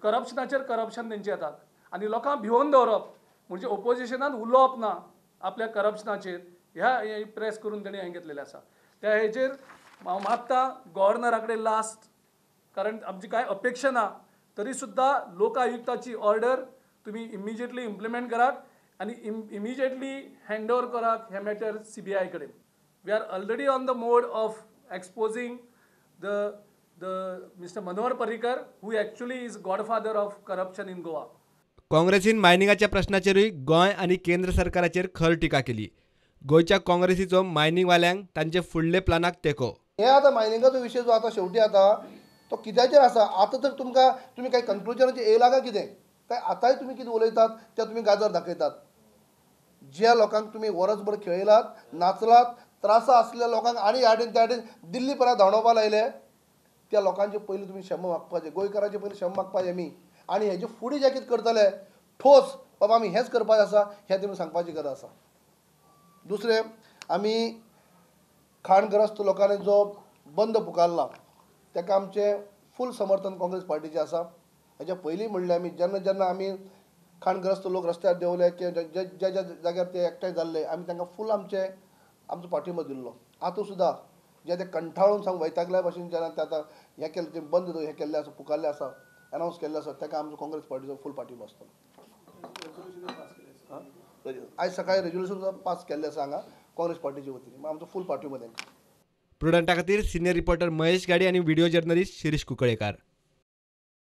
करप्शनाचेर corruption तेंचे येतात आनी लोकांक भिवोन दवरप म्हणजे ओपोजिशनान उलोवप ना आपल्या करप्शनाचेर ह्या प्रेस करून तेणी हें घेतलेलें आसा. त्या हेजेर हांव मागता गव्हर्नरा कडेन लास्ट, कारण आमची कांय अपेक्षा ना तरी सुद्दां लोक आयुक्ताची ऑर्डर तुमी इमिजिएटली इम्प्लिमेंट करात आनी इमिजिएटली हँड ओवर करात हे मॅटर सीबीआय कडेन. We are already on the mode of exposing the Mister Manohar Parrikar, who actually is godfather of corruption in Goa. काँग्रेसीन मायनिंगाच्या प्रश्नाचेरूय गोंय आनी केंद्र सरकाराचेर खर टिका केली. गोंयच्या काँग्रेसीचो मायनिंगवाल्यांक तांचे फुडले प्लानाक तेंको. हे आतां मायनिंगाचो विशय जो आतां शेवटी आतां तो कित्याचेर आसा, आतां तर तुमकां तुमी कांय कन्क्लुजनाचेर येयला काय कितें, काय आतांय तुमी कितें उलयतात ते तुमी गाजर दाखयतात. ज्या लोकांक तुमी वरसभर खेळयलात, नाचलात, त्रासा आसलेल्या लोकांक आनी ह्या वटेन त्या वटेन दिल्ली परत धांवडोवपा लायले, त्या लोकांचे पयलीं तुमी क्षमा मागपाचें, गोंयकारांचे पयलीं क्षमा मागपाचें आमी. आनी हेजे फुडें जें कितें करतले ठोस बाबा आमी हेंच करपाचें आसा हें तुमी सांगपाची गरज आसा. दुसरें, आमी खाणग्रस्त लोकांनी जो बंद पुकारला ताका आमचें फूल समर्थन काँग्रेस पार्टीचें आसा. हेच्या पयलीं म्हणलें आमी, जेन्ना जेन्ना आमी खाणग्रस्त लोक रस्त्यार देंवले किंवा ज्या ज्या जाग्यार ते एकठांय जाल्ले आमी तांकां फूल आमचे आमचो पाठिंबो दिल्लो. आतां सुद्दां जे ते कंठाळून सामकें वैतागल्या भशेन जेन्ना ते आतां हें केलें, तें बंद हें केल्लें आसा, पुकारलें आसा, अनावन्स केल्लें आसा, ताका आमचो काँग्रेस पार्टीचो फूल पाठिंबो आसतलो. आयज सकाळी रेजोल्युशन पास केल्लें आसा हांगा काँग्रेस पार्टीचे वतीन, आमचो फूल पाठिंबो तांकां. प्रुडंटा खातीर सिनियर रिपोर्टर महेश गाडी आनी व्हिडिओ जर्नलिस्ट शिरीष कुंकळेकार.